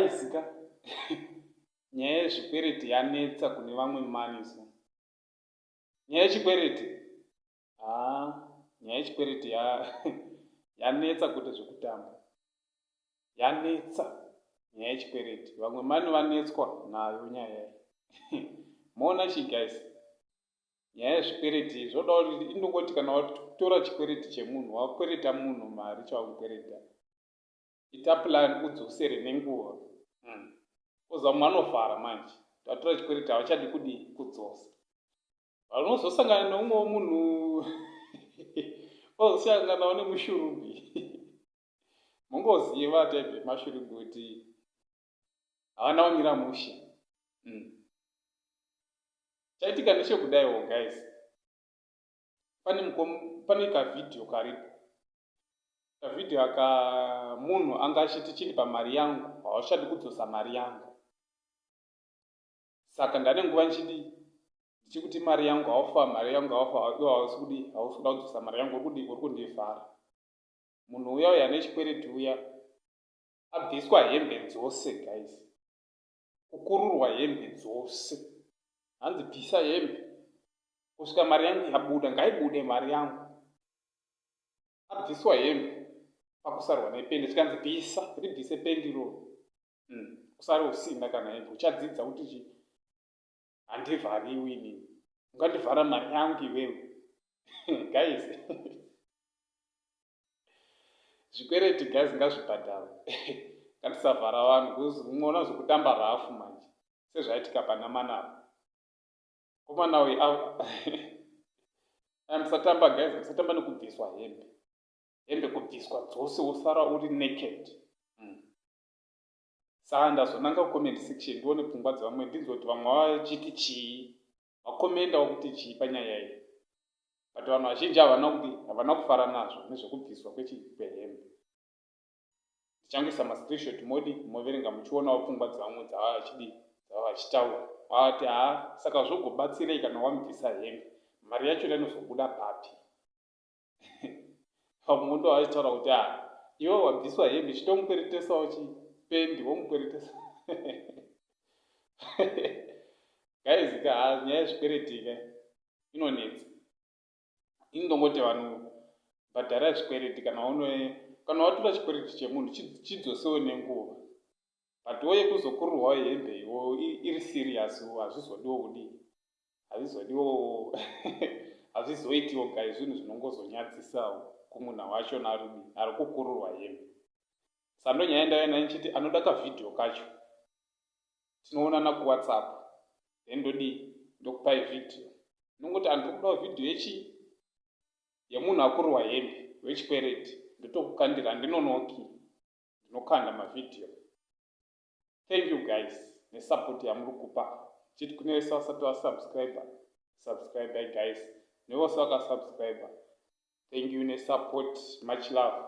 Guys ka, nyaya yezvikwereti yanetsa kune vamwe mani. So nyaya yechikwereti, haa, nyaya yechikwereti yanetsa kuita zvekutamba. Yanetsa nyaya yechikwereti, vamwe mani vanetswa nayo nyaya iyi. Moona chii guys, nyaya yezvikwereti zvoda kuti indongoti kana watora chikwereti chemunhu, wakwereta munhu mari, chawakukwereta, ita plan udzosere nenguva. Oza mumwe anovhara manje, tatora chikwereti, havachadi kudii? Kudzosa. Vanozosangana neumwewo munhu, ozosanganawo nemushurugwi. Mungoziva type yemashurugwi kuti havana kumira mushe. Chaitika ndechekudaiwo guys, pane kavhidhiyo karipo, kavhidhiyo aka munhu anga achiti, "Chindipa mari yangu, hauchadi kudzosa mari yangu. Saka ndane nguva nchidi ndichikuti mari yangu, haufa mari yangu, haufa iwe, hausi kudi, hausi kuda kudzosa mari yangu, uri kudi, uri kundivhara." Munhu uya uya ane chikwereti uya abviswa hembe dzose guys, kukururwa hembe dzose, hanzi, "Bvisa hembe kusvika mari yangu yabuda, ngaibude mari yangu." Abviswa hembe pakusarwa nependi, chikanzi, "Bvisa, ribvise pendi iroro, usare usina kana hembe. Uchadzidza kuti chi handivhariwi inini, ungandivhara mari yangu iwewe?" Guys, zvikwereti guys ngazvibhadharwe, ngatisavhara vanhu, because mumwe unozokutamba rafu manje, sezvaitika pana Manavo komana uyu. Musatamba guys, musatamba nekubviswa hembe, hembe kubviswa dzose, wosara uri naked. Saka ndazonanga kucomment section ndione pfungwa dzevamwe, ndinzwe kuti vamwe vachiti chii, vakomendawo kuti chii panyaya iyi. But vanhu vazhinji havana kuti havana kufara nazvo nezvekubviswa kwehembe. Ndichangoisa mascreenshot, modi moverenga muchionawo pfungwa dzevamwe dzava vachidii, dzava vachitaura. Vati, "Ha, saka zvogobatsirei kana wamubvisa hembe? Mari yacho inozobuda papi?" Vamwe ndo vachitaura kuti, "Ha, iwe wabviswa hembe, chitomukweretesawo chipendi, womukweretesa." Guys ka, nyaya yezvikwereti ka inonetsa. Inondongoti vanhu bhadharai zvikwereti. Kana watora chikwereti chemunhu, chidzosewo nenguva. But woye kuzokururwawo hembe iwo iri serious, hazvizodiwo kudii, hazvizodiwo, hazvizoitiwo guys. Zvinhu zvinongozonyadzisawo kumunhu wachona ari kukururwa hembe. Sando nyaya ndauya nayo ndichiti anoda kavhidhiyo kacho, tinoonana kuWhatsApp, then ndodii? Ndokupai vhidhiyo. Ndongoti andiri kudawo vhidhiyo yechii, yemunhu akururwa hembe wechikwereti, ndotokukandira. Handinonoki, ndinokanda mavhidhiyo. Thank you guys nesupport yamuri kupa. Chiti kune vese vasati vasubscribe, subscribe guys. Nevose vakasubscribe, thank you nesupport. Much love.